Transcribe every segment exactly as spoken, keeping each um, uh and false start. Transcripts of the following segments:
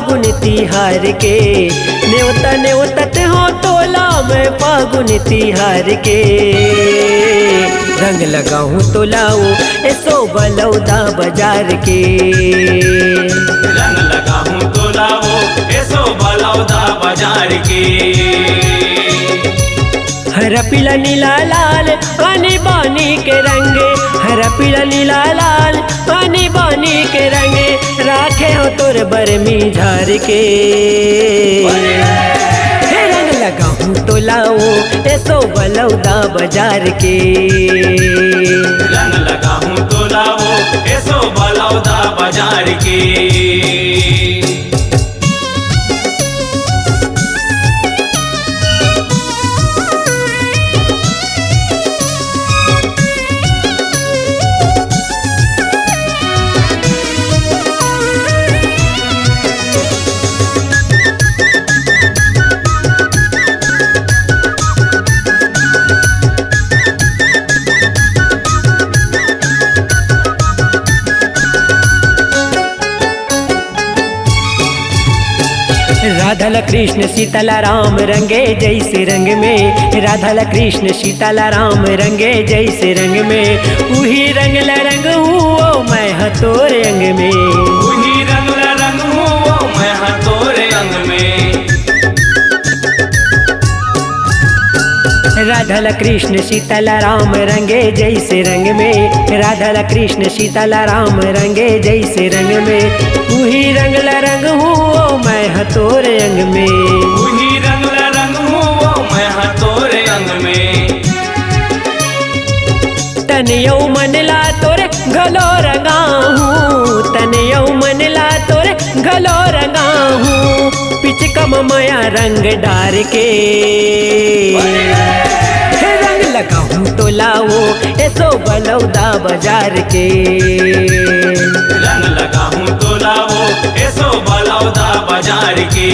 फागुन तिहार के। नेवता नेवतत हो तोला मैं फागुन तिहार के। रंग लगाहूँ तोला वो एसो बलौदा बाजार के। रंग लगाहूँ तोला वो एसो बलौदा बाजार के। हरा पीला नीला लाल आनी बानी के रंग, हरा पीला नीला लाल आनी बानी के रंग, राखे हो तोर बरमी झार के। हे रंग लगाहूँ तोला वो एसो बलौदा बाजार के। रंग लगाहूँ तोला वो एसो बलौदा बाजार के। राधा ला कृष्ण सीता ला राम रंगे जैसे रंग में, राधा ला कृष्ण सीता ला राम रंगे जैसे रंग में, उही रंग ला रंग हुओ मैं ह तोर अंग में। उही रंग ला रंग हुओ मैं ह तोर अंग में। राधा ला कृष्ण सीता ला राम रंगे जैसे रंग में, राधा ला कृष्ण सीता ला राम रंगे जैसे रंग में, उही रंग ला रंग हुओ मैं ह तोर अंग में। उही रंग ला रंग हुओ मैं ह तोर अंग में। तन यौ मन ला तोर घलो रंगाहूँ, तन यौ मन ला तोर घलो रंगाहूँ, पिचकम मया रंग डार के। हे रंग लगाहूँ तोला वो एसो बलौदा बाजार के। रंग लगाहूँ तोला वो एसो बलौदा बाजार के।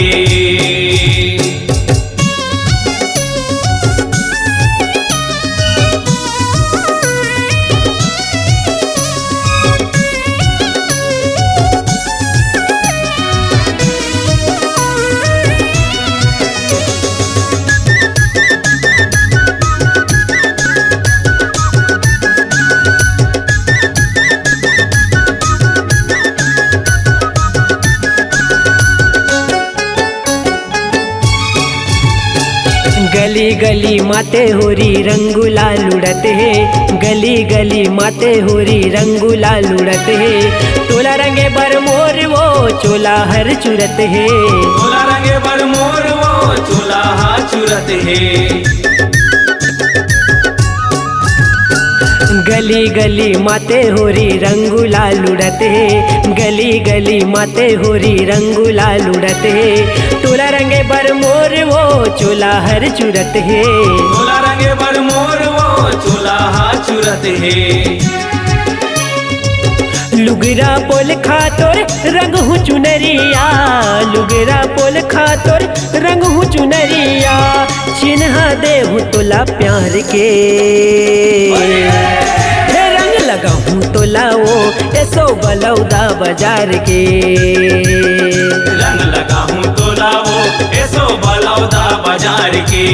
गली गली माते होरी रंग गुलाल उड़त हे, गली गली माते होरी रंग गुलाल उड़त हे। तोला रंगे बर मोर वो चोला हर चुरत हे। तोला रंगे बर मोर वो चोला हा चुरत हे। गली गली माते होरी रंग गुलाल उड़त हे, गली गली माते होरी रंग गुलाल उड़त हे। तोला रंगे बर मोर वो चोला हर चुरत हे। तोला रंगे बर मोर वो चोला हा चुरत हे। लुगरा पोल खा तोर रंग हूँ चुनरिया, लुगरा पोल खा तोर रंग हूँ चुनरिया, चिन्हा देहूँ तोला प्यार के। हे रंग लगाहूँ तोला वो एसो बलौदा बाजार के। रंग लगाहूँ तोला वो एसो बलौदा बाजार के।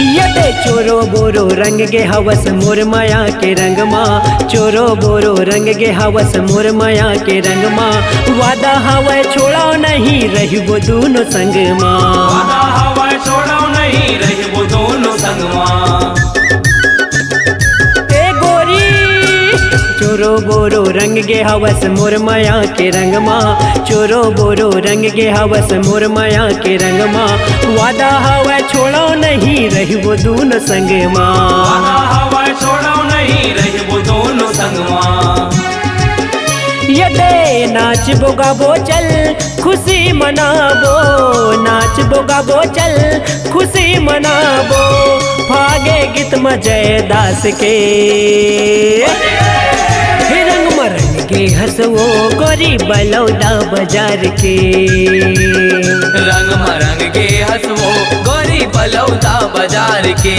ये दे चोरो बोरो रंग गे हवस मोर मया के रंग मा, चोरो बोरो रंग गे हवस मोर मया के रंग मा। वादा हवय छोड़ो नहीं रहिबो दूनो संग मा। वादा हवय छोड़ो नहीं रहिबो दूनो संग मा। ए गोरी, चोरो बोरो रंग गे हवस मोर मया के रंग मा, चोरो बोरो रंग गे हवस मोर मया के रंग मा। वादा हवय छोड़ो नहीं रहिबो दूनो संग मा। वादा हवय छोड़ो नहीं रहिबो दूनो संग मा। ये दे नाचबो गाबो चल, खुशी मनाबो। नाचबो गाबो चल, खुशी मनाबो। फागे गीत म जय दास के। हे रंग म रंग गे हसवो गोरी बलौदा बाजार के। रंग म रंग गे हसवो गोरी बलौदा बाजार के।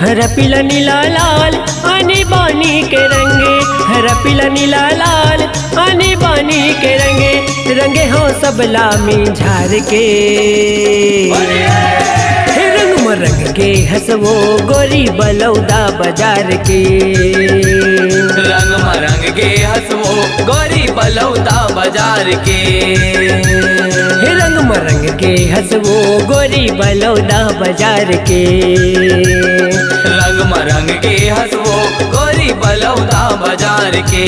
हरा पीला नीला लाल आनी बानी के रंगे। हरा पीला नीला लाल आनी बानी के रंगे। रंगे हो सबला मिंझार के। हे रंग म रंग गे हसवो गोरी बलौदा बाजार के। रंग म रंग गे हसवो गोरी बलौदा बाजार के। हे रंग म रंग गे हसवो गोरी बलौदा बाजार के। रंग म रंग गे हसवो गोरी बलौदा बाजार के।